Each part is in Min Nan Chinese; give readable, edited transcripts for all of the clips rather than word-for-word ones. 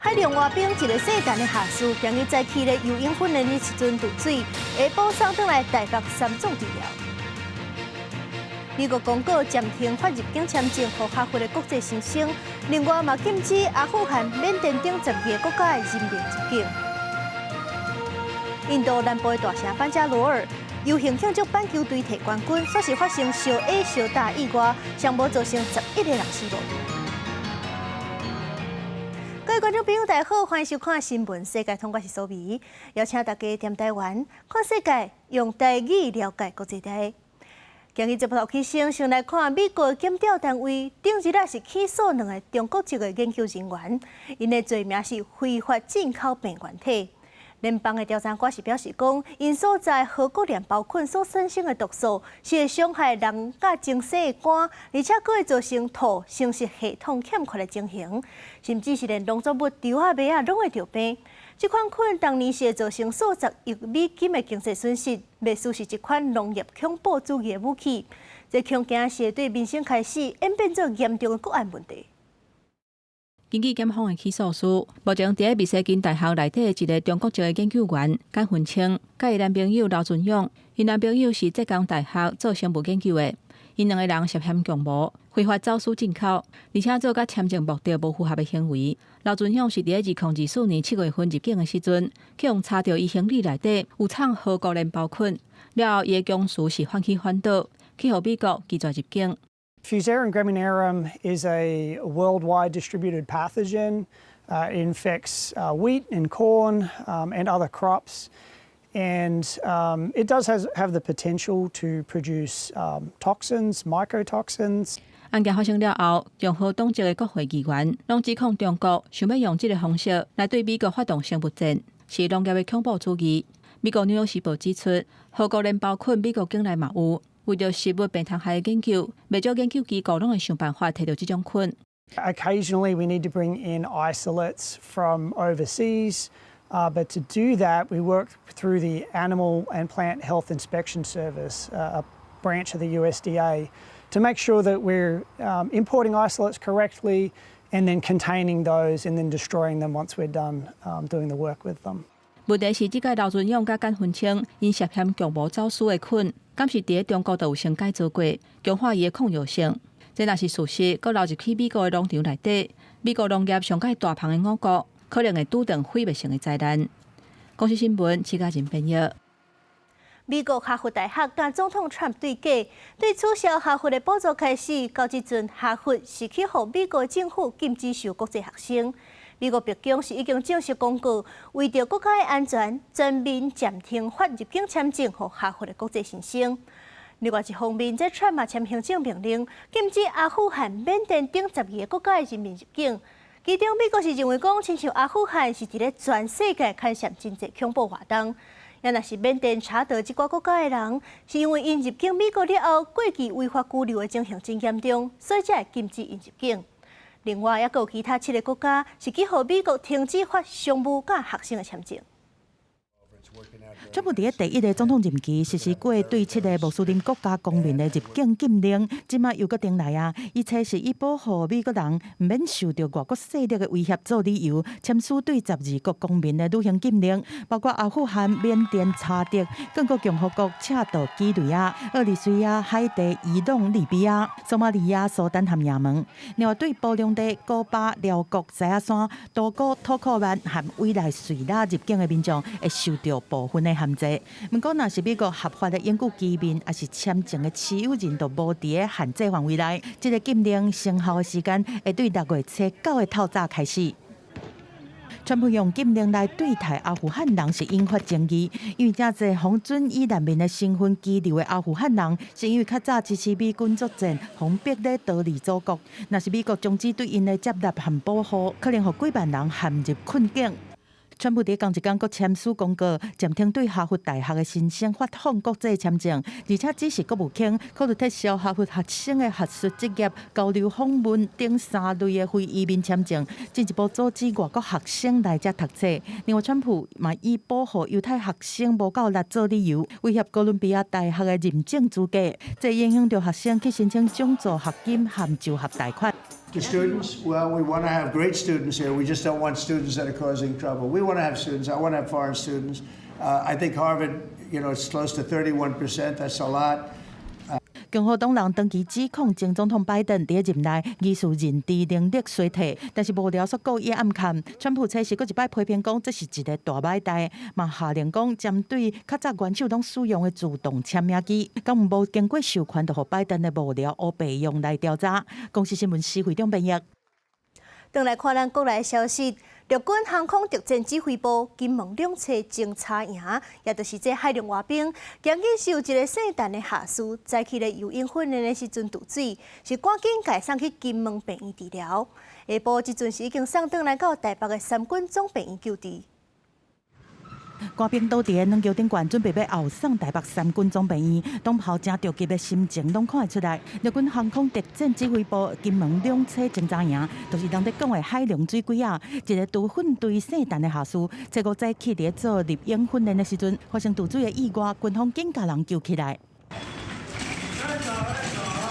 海陸外邊一个細陳的下士，今日早起咧游泳訓練的時陣墜水，下晡送轉來台北三總治療。美國公告暫停發入境簽證予哈佛的國際新生，另外嘛禁止阿富汗、緬甸等12個國家的人民入境。印度南部的大城班加羅爾遊行慶祝板球隊提冠軍，煞是發生相打相打意外，上無造成11個人死亡。各位觀眾朋友，大家好，歡迎收看《新聞世界通》，我是蘇美，邀請大家踮台灣看世界，用台語了解國際大。今日節目開始，先來看美國檢調單位頂日仔是起訴兩个中國籍的研究人員，𪜶的罪名是非法進口病原體。聯邦的調查官是表示講，𪜶所在禾谷鏈胞菌所產生的毒素是會傷害人佮精細的肝，而且閣會造成兔生殖系統欠缺的情形，甚至是連農作物、豬仔、馬仔攏會著病。這款菌當年是會造成數十億美金的經濟損失，袂輸是一款農業恐怖主義的武器。這恐驚是會對民生開始演變做嚴重的國安問題。根據檢方的起訴書，目前佇密西根大學內底的一个中國籍的研究員簡雲清，佮伊男朋友劉尊勇，𪜶男朋友是浙江大學做生物研究的，𪜶兩个人涉嫌共謀非法走私進口，而且做佮簽證目的無符合的行為。劉尊勇是佇2024年7月份入境的時陣，去予查著伊行李內底有藏禾谷鏈胞菌，了後伊的公司是反起反倒，去予美國拒絕入境。 Fusarium graminearum is a worldwide distributed pathogen. It infects wheat and corn and other crops. And it does have the potential to produce toxins, mycotoxins. 案件發生了後，共和黨籍的國會議員攏指控中國想欲用這个方式來對美國發動生物戰，是農業的恐怖主義。美國紐約時報指出，禾谷鏈胞菌美國境內嘛有，為著食物病蟲害的研究，袂少研究機構攏會想辦法提著這種菌。 Occasionally, we need to bring in isolates from overseas, but to do that, we work through the Animal and Plant Health Inspection Service, a branch of the USDA, to make sure that we're importing isolates correctly and then containing those and then destroying them once we're done doing the work with them. 問題是，這个劉尊勇佮簡雲清𪜶涉嫌共謀走私的菌，敢是佇咧中國就有先改造過，強化伊的抗藥性。這若是事實，閣流入去美國的農場內底，美國農業上蓋大棚的五穀，可能會拄著毀滅性的災難。公視新聞，徐家仁編譯。美國哈佛大學佮總統川普對決，對取消哈佛的補助開始，到這陣哈佛是去予美國政府禁止收國際學生。美國白宮是已經正式公告，為著國家的安全，全面暫停發入境簽證予哈佛的國際新生。另外一方面，這川普嘛簽行政命令，禁止阿富汗、緬甸等12個國家的人民入境。其中，美國是認為講，親像阿富汗是佇咧全世界牽涉真濟恐怖活動。也若是緬甸、查德這寡國家的人，是因為𪜶入境美國了後，過去違法居留的情形真嚴重，所以才會禁止𪜶入境。另外，猶閣有其他七个國家是去予美國停止發商務佮學生的簽證。川普佇咧第一个總統任期實施過對七个穆斯林國家公民的入境禁令，這馬又閣轉來啊！伊冊是以保護美國人毋免受著外國勢力的威脅做理由，簽署對12國公民的旅行禁令，包括阿富汗、緬甸、查德、剛果共和國、赤道幾內亞、厄立瑞亞、海地、伊朗、利比亞、索馬利亞、蘇丹和也門。另外對布隆迪、古巴、寮國、獅仔山、多哥、土庫曼和委內瑞拉入境的民眾會受著部分的限制。毋過，若是美國合法的永久居民，抑是簽證的持有人，就無佇咧限制範圍內。這个禁令生效的時間會對6月初9的透早開始。川普用禁令來對待阿富汗人是引發爭議，因為誠濟予准以難民的身份居留的阿富汗人，是因為較早支持美軍作戰，予逼咧逃離祖國。若是美國終止對𪜶的接納和保護，可能予幾萬人陷入困境。川普佇仝一工閣簽署公告，暫停對哈佛大學的新生發放國際簽證，而且指示國務卿考慮撤銷哈佛學生的學術職業交流訪問等三類的非移民簽證，進一步阻止外國學生來遮讀冊。另外，川普嘛以保護猶太學生無夠力做理由，威脅哥倫比亞大學的認證資格，這影響著學生去申請獎助學金和就學貸款。The students, well, we want to have great students here. We just don't want students that are causing trouble. We want to have students. I want to have foreign students. I think Harvard, it's close to 31%. That's a lot. 共和黨人長期指控前總統拜登佇任內疑似認知能力衰退，但是幕僚煞故意暗崁。川普初時閣一擺批評講這是一个大䆀代，嘛下令講針對較早元首攏使用的自動簽名機，敢無經過授權就予拜登的幕僚烏白用來調查。公視新聞施惠中編譯。轉來看咱國內消息，陸軍航空特戰指揮部金門兩棲偵察營，也就是這海陸外兵，今日是有一个姓陳的下士，早起咧游泳訓練的時陣墜水，是趕緊共送去金門病院治療。下晡這陣是已經送轉來到台北的三軍總病院救治。官兵倒佇個軟橋頂懸，準備欲後送台北三軍總病院，當炮誠著急的心情攏看會出來。陸軍航空特戰指揮部金門兩棲偵察營，就是人咧講的海龍水龜仔，一个督訓隊姓陳的下士，初五早起佇做入營訓練的時陣，發生墜水的意外，軍方緊共人救起來。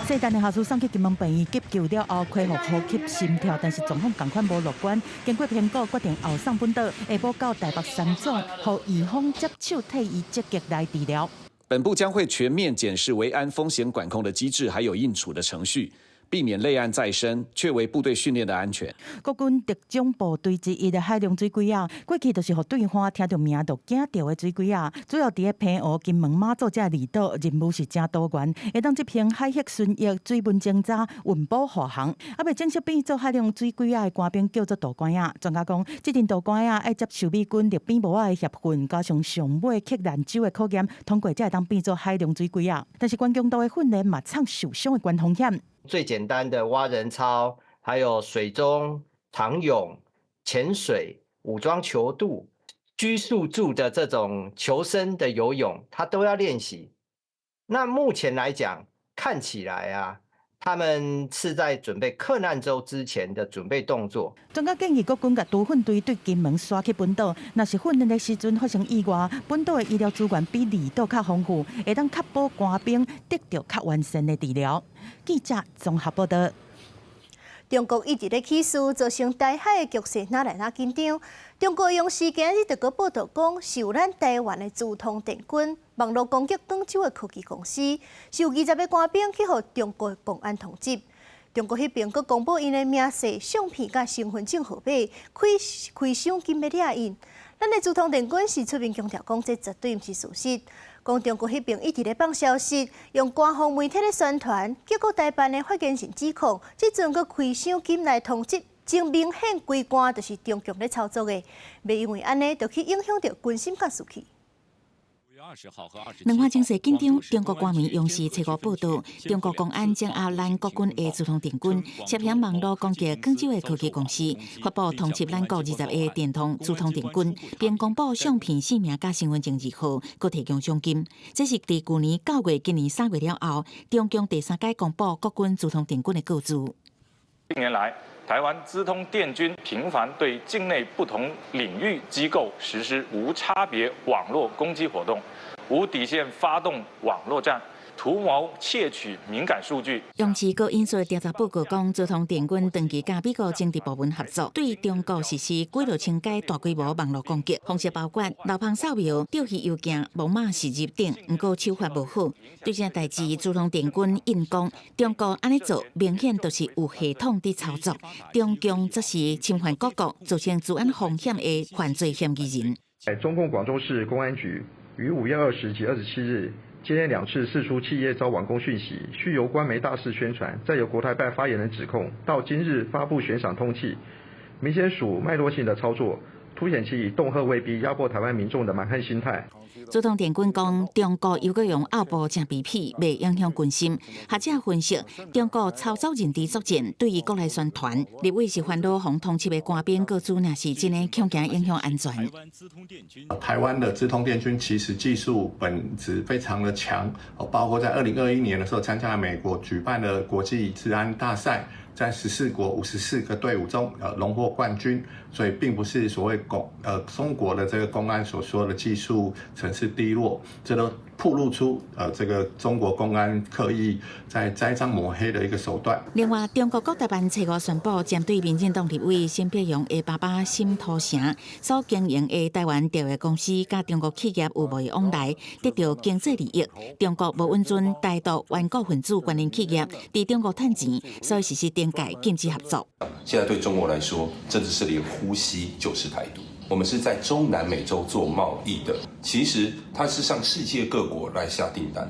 姓陳的下士送去金門病院急救了後，恢復呼吸心跳，但是狀況仝款無樂觀。經過評估，決定後送本島，下晡到台北三總，予醫方接手替伊積極來治療。本部將會全面檢視維安風險管控的機制，還有應處的程序。避免類案再生，確維部隊訓練的安全。國軍特種部隊之一的海龍水龜仔，過去就是予對岸聽著名就驚著的水龜仔。主要佇个澎湖、金門、馬祖這離島，任務是誠多元，會當執行海域巡弋、水文偵查、運補護航。猶未正式變做海龍水龜仔的官兵叫做渡官仔。專家講，這陣渡官仔愛接受美軍陸邊帽仔的協訓，加上上尾克難州的考驗，通過才會當變做海龍水龜仔。但是懸強度的訓練嘛，藏受傷的懸風險。最簡單的蛙人操，還有水中長泳、潛水、武裝泅渡、拘束住的這種求生的游泳，他都要練習。那目前來講，看起來啊，他們是在準備克難週之前的準備動作。專家建議國軍共督訓隊對金門徙去本島，若是訓練的時陣發生意外，本島的醫療資源比離島較豐富，會當確保官兵得著較完善的治療。記者綜合報道。中國一直咧起事，造成台海的局勢愈來愈緊張。中國央視今日就閣報導講，是有咱台灣的資通電軍網路攻擊廣州的科技公司，是有20个官兵去予中國公安通緝。中國彼邊閣公布𪜶的名姓、相片佮身份證號碼，開開賞金欲掠𪜶。咱的資通電軍是出面強調講，這絕對毋是事實。講中國彼邊一直咧放消息，用官方媒體咧宣傳，結果台辦的發言人指控，這陣閣開賞金來通緝，真明顯規罐就是中共咧操作的，袂因為按呢，就去影響著軍心佮士氣。兩岸情勢緊張，中國官媒央視初五報導，中國公安偵押咱國軍的資通電軍涉嫌網路攻擊廣州的科技公司，發布通緝咱國20個電通資通電軍，並公布相片、姓名佮身份證字號，閣提供獎金。這是佇舊年9月、今年3月了後，中共第三擺公布國軍資通電軍的個資。近年來，台灣資通電軍頻繁對境內不同領域機構實施無差別網絡攻擊活動，無底線發動網絡戰，圖謀竊取敏感數據。央視閣引述調查報告講，資通電軍長期佮美國情治部門合作，對中國實施幾落千擺大規模網路攻擊，方式包括漏縫掃描、釣魚郵件、無碼輸入等，毋過手法無好。對這代誌，資通電軍應講，中國按呢做，明顯就是有系統佇操作。中共則是侵犯各國，造成資安風險的犯罪嫌疑人。中共廣州市公安局於5月20及27日，接連兩次釋出企業遭網攻訊息，須由官媒大肆宣傳，再由國台辦發言人指控，到今日發布懸賞通緝，明顯屬脈絡性的操作，凸顯其以恫嚇威逼壓迫台灣民眾的蠻橫心態。資通電軍講，中國猶閣用奧步誠卑鄙，袂影響軍心。學者分析，中國操作認知作戰，對於國內宣傳，立委是煩惱予通緝的官兵個資，若是真的恐驚影響安全。台灣的資通電軍其實技術本質非常的強，包括在2021年的時候參加了美國舉辦的國際資安大賽，在14國54個隊伍中，榮獲冠軍，所以並不是所謂中國的這個公安所說的技術層次低落，這都暴露出這個中國公安刻意在栽贓抹黑的一個手段。另外，中國國台辦初五宣布，針對民進黨立委沈伯洋的爸爸沈土城所經營的台灣調業公司，佮中國企業有貿易往來，得著經濟利益。中國無允准台獨頑固分子關聯企業佇中國趁錢，所以實施懲戒，禁止合作。現在對中國來說，真的是連呼吸就是台獨。我們是在中南美洲做貿易的，其實它是向世界各國來下訂單。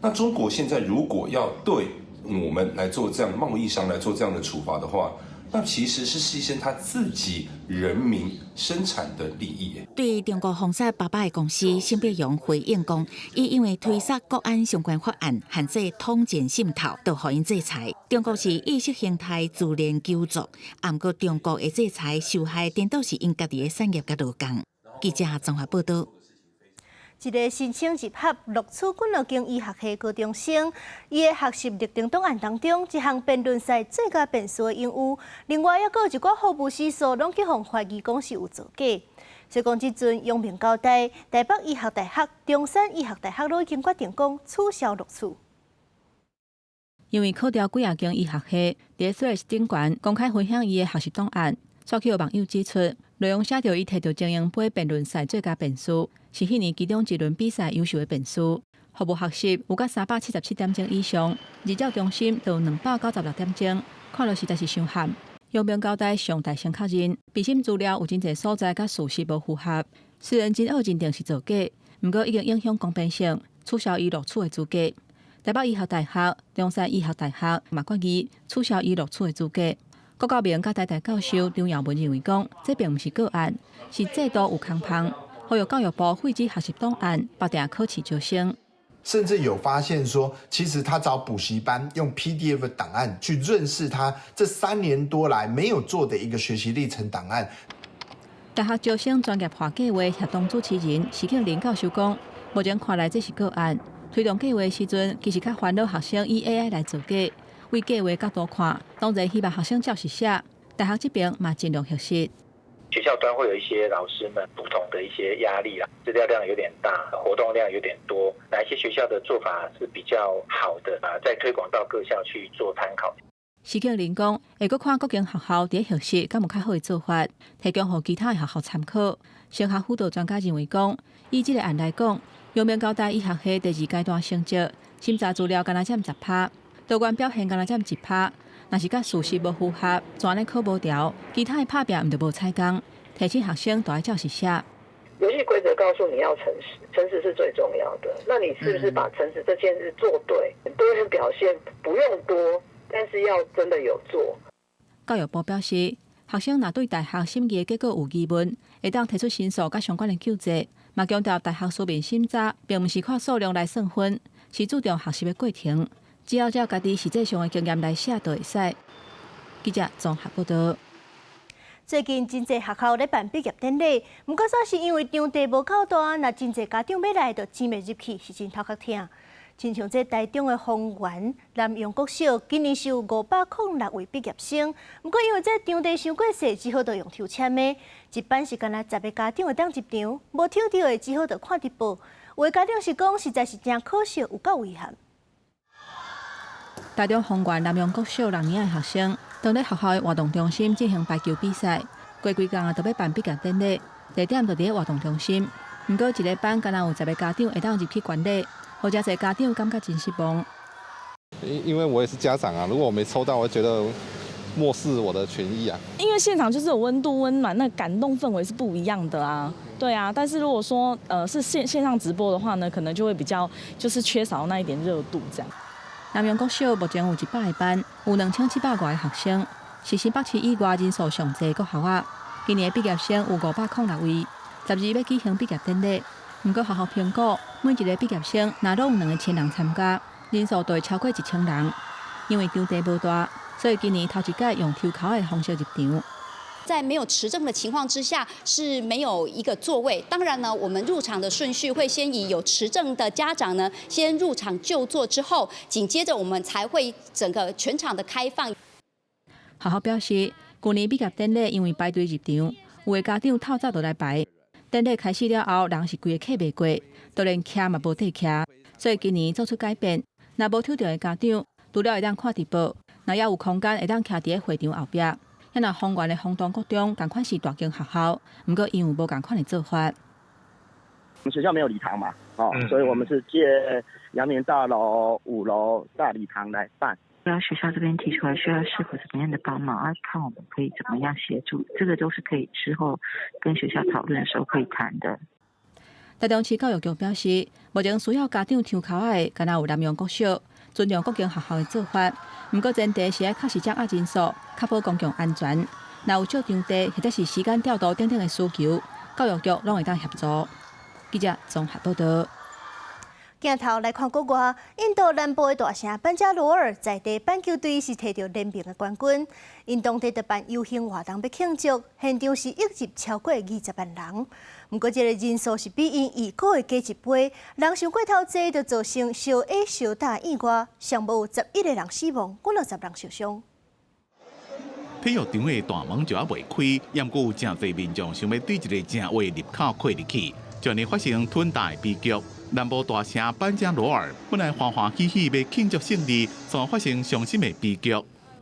那中國現在如果要對我們來做這樣貿易商來做這樣的處罰的話，那其實是犧牲他自己人民生產的利益。對中國封殺爸爸的公司，沈伯洋回應講，伊因為推捒國安相關法案，限制統戰滲透，就予𪜶制裁。中國是意識形態自然糾作，毋過中國的制裁受害，顛倒是𪜶家己的產業佮勞工。記者綜合報道。一个申請入學錄取幾若間醫學系高中生，伊的學習歷程檔案當中，一項辯論賽最佳辯士的榮譽，另外猶閣有一寡服務時數，攏去予懷疑講是有造假。所以講這陣陽明交大、台北醫學大學、中山醫學大學攏已經決定講取消錄取。因為考著幾仔間醫學系，佇 Threads 頂懸公開分享伊的學習檔案，煞去予網友指出，內容寫著伊摕著精英杯辯論賽最佳辯士，是彼年其中一輪比賽優秀的辯士。服務學習有甲377點鐘以上，日照中心就有296點鐘，看落實在是傷譀。陽明交大上大聲確認，評審資料有真濟所在佮事實無符合，雖然真惡認定是造假，毋過已經影響公平性，取消伊錄取的資格。台北醫學大學、中山醫學大學嘛決議取消伊錄取的資格。郭教明佮台大教授張耀文認為講，這並毋是個案，是制度有空縫，呼籲教育部廢止學習檔案，縛定考試招生。甚至有發現說，其實他找補習班用 PDF 檔案去潤飾他這3年多來沒有做的一個學習歷程檔案。大學招生專業化計劃協同主持人施慶林教授講，目前看來這是個案，推動計劃時陣，其實較煩惱學生以 AI 來造假。為計劃角度看，當然希望學生照實寫。大學這邊嘛盡量核實。學校端會有一些老師們不同的一些壓力啦，資料量有點大，活動量有點多，哪一些學校的做法是比較好的啊？再推廣到各校去做參考。施慶林講，會閣看各間學校佇核實敢有較好的做法，提供予其他的學校參考。升學輔導專家認為講，以這個案來講，陽明交大醫學系第二階段成績審查資料干焦佔10趴，多元表現干焦佔1趴，若是佮事實無符合，怎呢考無著，其他的拍拚毋著無彩工。提醒學生都愛照實寫。遊戲規則告訴你要誠實，誠實是最重要的。那你是不是把誠實這件事做對？多元表現不用多，但是要真的有做。教育部表示，學生若對大學審議的結果有疑問，會當提出申訴佮相關的救濟。嘛強調大學書面審查，並毋是看數量來算分，是注重學習的過程。只要照家己實際上的經驗來寫就會使。記者綜合報道。最近真濟學校咧辦畢業典禮，毋過煞是因為場地無夠大，若真濟家長欲來就擠袂入去，是真頭殼疼。親像這台中的豐原南陽國小，今年是有506位畢業生，毋過因為這場地傷過細，只好就用抽籤的。一班是干焦10個家長會當入場，無抽著的只好就看直播。有的家長是講，實在是真可惜，有夠遺憾。台中豐原南陽國小六年的學生，當咧學校的活動中心進行排球比賽，過幾工啊，就欲辦畢業典禮，地點就佇咧活動中心。毋過一个班干焦有10個家長會當入去觀禮，予遮濟家長感覺真失望。因為我也是家長啊，如果我沒抽到，我覺得漠視我的權益啊。因為現場就是有溫度、溫暖，那感動氛圍是不一樣的啊。對啊，但是如果說是線上直播的話呢，可能就會比較就是缺少那一點熱度這樣。南陽國小目前有100個班，有2700外个學生，是新北市以外人數上濟國校仔。今年的畢業生有506位，12欲舉行畢業典禮。毋過學校評估，每一个畢業生若攏有兩個親人參加，人數就會超過1000人。因為場地無大，所以今年頭一擺用抽鬮的方式入場。在沒有持證的情況之下，是沒有一個座位。當然呢，我們入場的順序會先以有持證的家長呢先入場就座之後，緊接着我們才會整個全場的開放。學校表示，舊年畢業典禮因為排隊入場，有的家長透早就來排。典禮開始了後，人是規个客袂過，都連徛嘛無地徛，所以今年做出改變。若無抽著的家長，除了會當看直播，若也有空間會當徛佇咧會場後壁。啊若豐原的豐東國中仝款是大間學校，毋過𪜶有無仝款的做法。我們學校沒有禮堂嘛，哦，所以我們是借陽明大樓5樓大禮堂來辦。對啊，學校這邊提出來需要是否怎麼樣的幫忙啊？看我們可以怎麼樣協助，這個都是可以之後跟學校討論的時候可以談的。台中市教育局表示，目前需要家長抽籤的，敢若有南陽國小，尊重各間學校的做法。毋過前提是愛確實掌握人數，確保公共安全。若有借場地或者是時間調度等等的需求，教育局攏會當協助。記者綜合報道。鏡頭來看國外，印度南部的大城班加羅爾在地板球隊是提著聯盟的冠軍，𪜶當地就辦遊行活動欲慶祝，現場是湧入超過20萬人。毋過這个人數是比𪜶預估的加一倍，人傷過頭濟，就造成相壓相打意外，上無有11個人死亡，幾若十人受傷。體育場的大門就猶未開，猶閣有誠濟民眾想欲對一个正位入口跨入去，就按呢發生吞大悲劇。南部大城班加羅爾本來歡歡喜喜欲慶祝勝利，卻發生傷心的悲劇。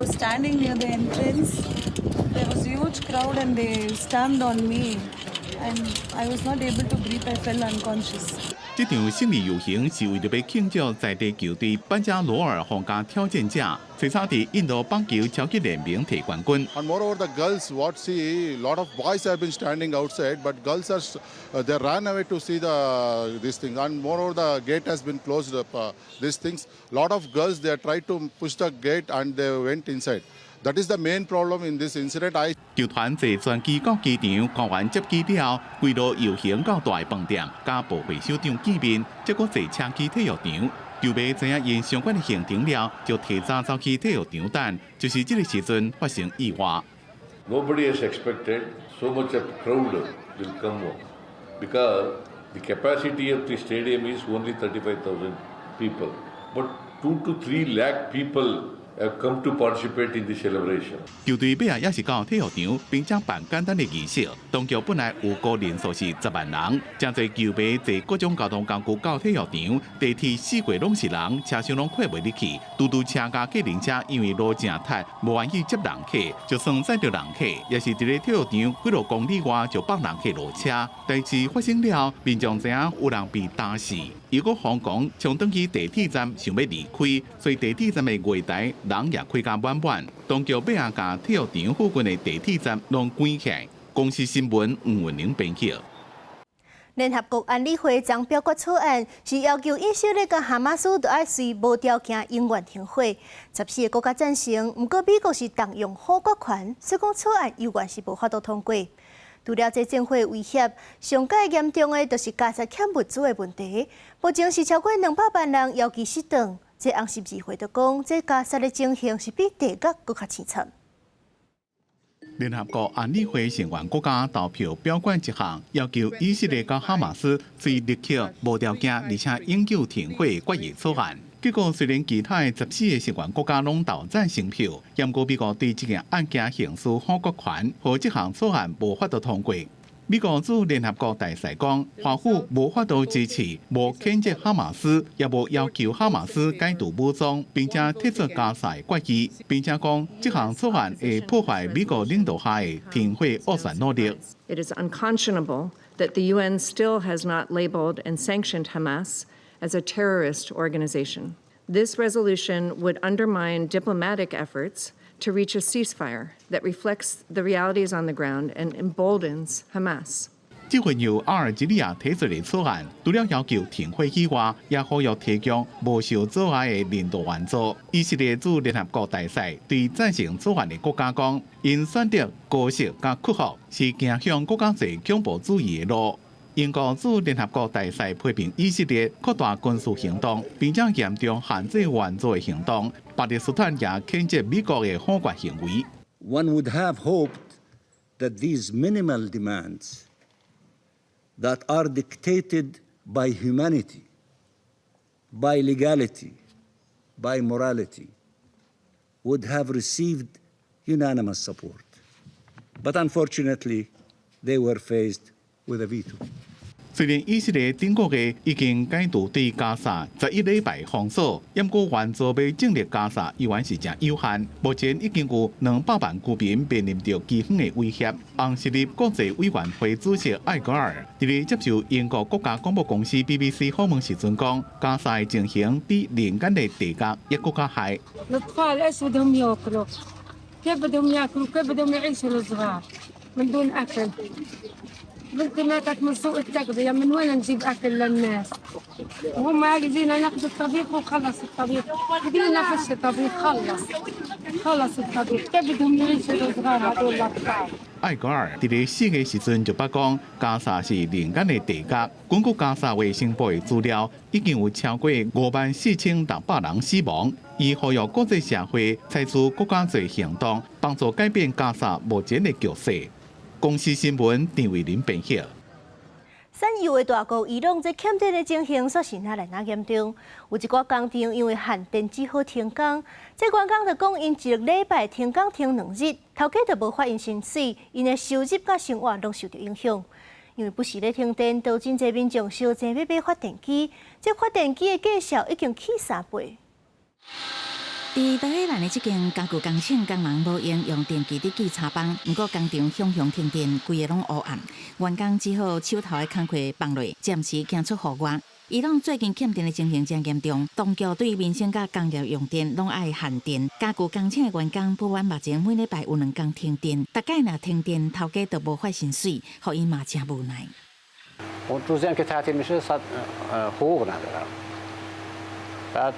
Standing near the entrance, there was a huge crowd and they stamped on me, and I was not able to breathe. I fell unconscious. 這場勝利遊行是為著欲慶祝在地球隊班加羅爾皇家挑戰者，最早佇印度棒球超級聯盟提冠軍。 And moreover, the girls, what see, lot of boys have been standing outside, but girls are, they ran away to see the this thing. And moreover, the gate has been closed up. These things, lot of girls, they tried to push the gate and they went inside. That is the main problem in this incident. I 球團坐專機到機場，官員接機了後，規路遊行到大飯店，佮部會首長見面，才閣坐車去體育場。球迷知影𪜶相關的行程了，就提早走去體育場等，就是這个時陣發生意外。 Nobody has expected so much of crowd will come because the capacity of the stadium is only 35,000 people, but 2 to 3 lakh people have come to participate in the celebration. 球隊尾仔也是到體育場，並且辦簡單的儀式。當局本來預估人數是10萬人，誠濟球迷坐各種交通工具到體育場，地鐵四圍攏是人，車廂攏跨袂入去。嘟嘟車佮計程車因為路誠窒，無願意接人客，就算載著人客，也是佇咧體育場幾落公里外就放人客落車。代誌發生了，民眾知影有人被打死，又閣瘋狂衝轉去地鐵站想欲離開，所以地鐵站的月台人也開甲滿滿。當局尾仔共體育場附近的地鐵站攏關起來。公視新聞吳文玲編輯。聯合國安理會昨表決草案，是要求以色列佮哈馬斯都愛隨無條件永遠停火。14個國家贊成，毋過美國是動用否決權，所以講草案猶原是無法度通過。除了這戰火威脅，上蓋嚴重的就是加薩欠物資的問題。目前是超過200萬人枵飢失頓。這紅十字會就講，這加薩的情形是比地獄閣較淒慘。聯合國安理會成員國家投票表決一項，要求以色列佮哈馬斯隨立刻無條件而且永久停火決議草案。結果雖然其他的14個成員國家攏投贊成票，毋過美國對這件案件行使否決權，予這項草案無法度通過。美國駐聯合國大使講，華府無法度支持，無譴責哈馬斯，也無要求哈馬斯解除武裝，並且退出加薩的決議，並且講這項草案會破壞美國領導下的停火斡旋努力。 It is unconscionable that the UN still has not labeled and sanctioned Hamas as a terrorist organization. This resolution would undermine diplomatic efforts to reach a ceasefire that reflects the realities on the ground and emboldens Hamas. 這份由阿爾及利亞提出的草案，除了要求停火以外，也呼籲提供無受阻礙的人道援助。以色列駐聯合國大使對贊成草案的國家講，𪜶選擇姑息佮屈服，是走向閣較濟恐怖主義的路。英國駐聯合國大使批評以色列擴大軍事行動，並且嚴重限制援助的行動。巴勒斯坦也譴責美國的否決行為。 One would have hoped that these minimal demands that are dictated by humanity, by legality, by morality, would have received Unanimous support. But unfortunately, they were faced with a veto. 雖然以色列頂個月已經解除對加薩11禮拜封鎖，毋過援助欲進入加薩依然是誠有限。目前已經有200萬居民面臨著饑荒的威脅。紅十字國際委員會主席艾格爾佇咧接受英國國家廣播公司 BBC 訪問時陣講，加薩的情形比人間的地獄猶閣較害。 كيف بدهم ياكلوا؟ كيف بدهم يعيشوا الصغار من دون اكل؟ بنتي ماتت من سوء التغذية، من وين نجيب أكل للناس؟ وهم عايزين ناخذ الطبيخ وخلص الطبيخ، قلنا فيش طبيخ، خلص خلص الطبيخ، كيف بدهم يعيشوا الصغار هذول الأطفال؟ 艾格爾佇咧4月時陣就捌講，加薩是人間的地獄。根據加薩衛生部的資料，已經有超過54,600人死亡。伊呼籲國際社會採取閣較濟行動，幫助改變加薩目前的局勢。公視新聞陳慧琳編譯。產油的大國伊朗這欠電的情形，煞是愈來愈嚴重。有一寡工廠因為限電，只好停工。這員工就講，𪜶一禮拜停工停2日，頭家就無發𪜶薪水，𪜶的收入佮生活攏受著影響。因為不時咧停電，導致濟民眾相爭欲買發電機。這發電機的價數已經起3倍。佇德黑蘭的這間家具工廠，工人無閒用電器佇記茶枋，毋過工廠常常停電，規个攏烏暗。員工只好手頭的工課放落，暫時行出戶外。伊朗最近欠電的情形誠嚴重，當局對民生佮工業用電攏愛限電。家具工廠的員工不滿目前每禮拜有2工停電，逐擺若停電，頭家就無發薪水，予𪜶嘛誠無奈。 اون روزی هم که تعطیل میشه حقوق ندارم. بعد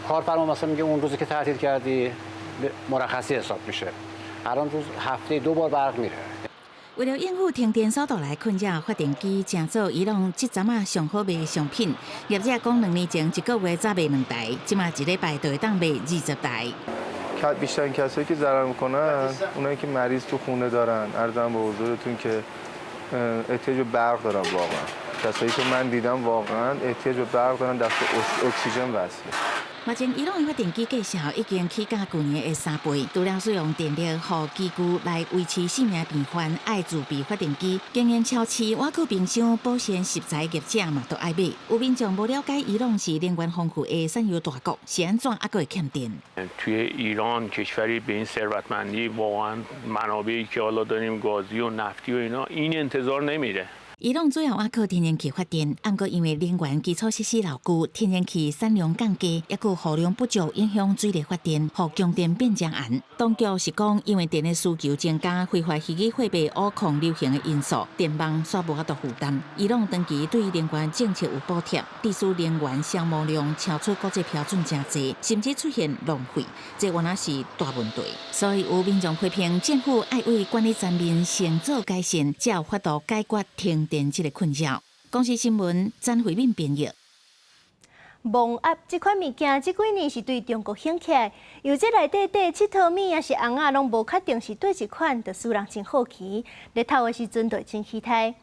کارفرما مثلا میگه اون روزی که تعطیل کردی مرخصی حساب میشه. الان روز هفته دو بار برق میره. 為了應付停電所帶來困擾，發電機成做伊朗這陣仔上好賣的商品。業者講，2年前一個月才賣兩台，這馬一禮拜就會當賣20台。 بیشترین کسایی که ضرر میکنن اونایی که مریض تو خونه دارن، عرضم به حضورتون که احتیاج به برق دارن. واقعا کسایی که من دیدم واقعا احتیاج به برق دارن، دست اکسیژن وصله. 目前伊朗的發電機價數已經起價舊年的3倍，除了使用電力予機具來維持性命病患，愛自備發電機。經營超市、瓦庫冰箱、保鮮食材業者嘛都愛買。有民眾無了解伊朗是能源豐富的產油大國，是按怎猶閣會欠電？ توی ایران کشوری به این ثروتمندی، واقعا منابعی که حالا داریم گازی و نفتی و اینا، این انتظار نمیره. 伊朗主要倚靠天然氣發電，毋過因為能源基礎設施老舊，天然氣產量降低，抑閣雨量不足，影響水力發電，予供電變誠絚。當局是講，因為電的需求增加、非法虛擬貨幣烏控流行的因素，電網煞無法度負擔。伊朗長期對能源政策有補貼，致使能源消耗量超出國際標準誠濟，甚至出現浪費，這原來是大問題。所以有民眾批評政府愛為管理層面先做改善，才有法度解決停電這個困擾。公視新聞詹慧敏編譯。墓鴨這款物件，這幾年是對中國興起來，因為這內底底𨑨迌物抑是甕仔，攏無確定是佗一款，就使人真好奇。日頭的時陣就會真期待，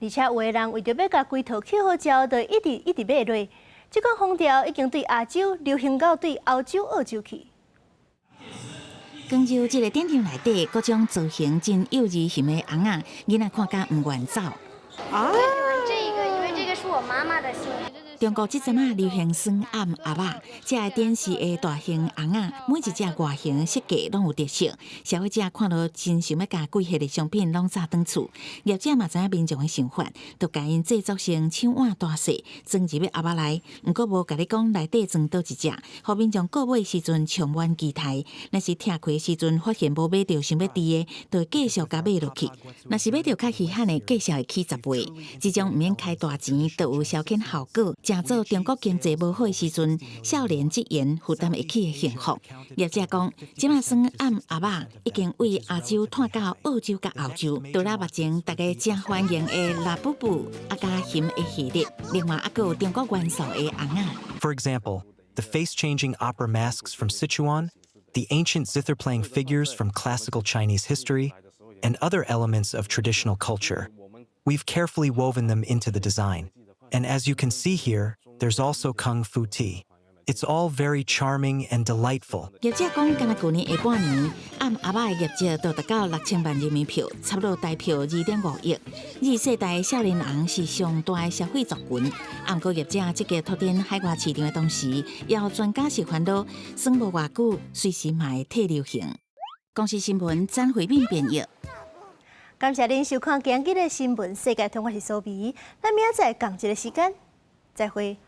而且有的人為著欲共規套抾好之後，就一直一直買落。這款風潮已經對亞洲流行到對歐洲、澳洲去。廣州這个展場內底各種造型真幼兒型的甕仔，囡仔看甲毋願走。啊，這個，因為這個是我媽媽的心。中國這陣仔流行耍暗盒仔，這个展示的大型甕仔，每一隻外形設計攏有特色，消費者看到真想欲共規系列商品攏紮轉厝。業者嘛知影民眾的想法，就共𪜶製作成手腕大細，裝入去盒仔內。毋過無共你講內底裝佗一隻，予民眾購買時陣充滿期待。若是拆開時陣發現無買著想欲挃的，就會繼續共買落去。若是買著較稀罕的，價數會起10倍。這種毋免開大錢，就有消遣效果。成做中國經濟無好的時陣，少年職員負擔會起的幸福。業者講，這馬耍暗盒仔已經對亞洲拓到澳洲佮歐洲。除了目前大家誠歡迎的拉布布啊佮熊的系列，另外猶閣有中國元素的甕仔。 For example, the face-changing opera masks from Sichuan, the ancient zither-playing figures from classical Chinese history, and other elements of traditional culture. We've carefully woven them into the design. And as you can see here, there's also Kung Fu tea. It's all very charming and delightful. 業者講，干焦舊年下半年，暗盒仔的業績就達到6000萬人民幣，差不多台票2.5億。Z 世代少年人是上大的消費族群，毋過業者積極拓展海外市場的同時，也有專家是煩惱，耍無偌久，隨時嘛會退流行。公視新聞詹慧敏編譯。感謝您收看今日的新聞世界通，我是蘇美，咱明仔載仝一个時間，再會。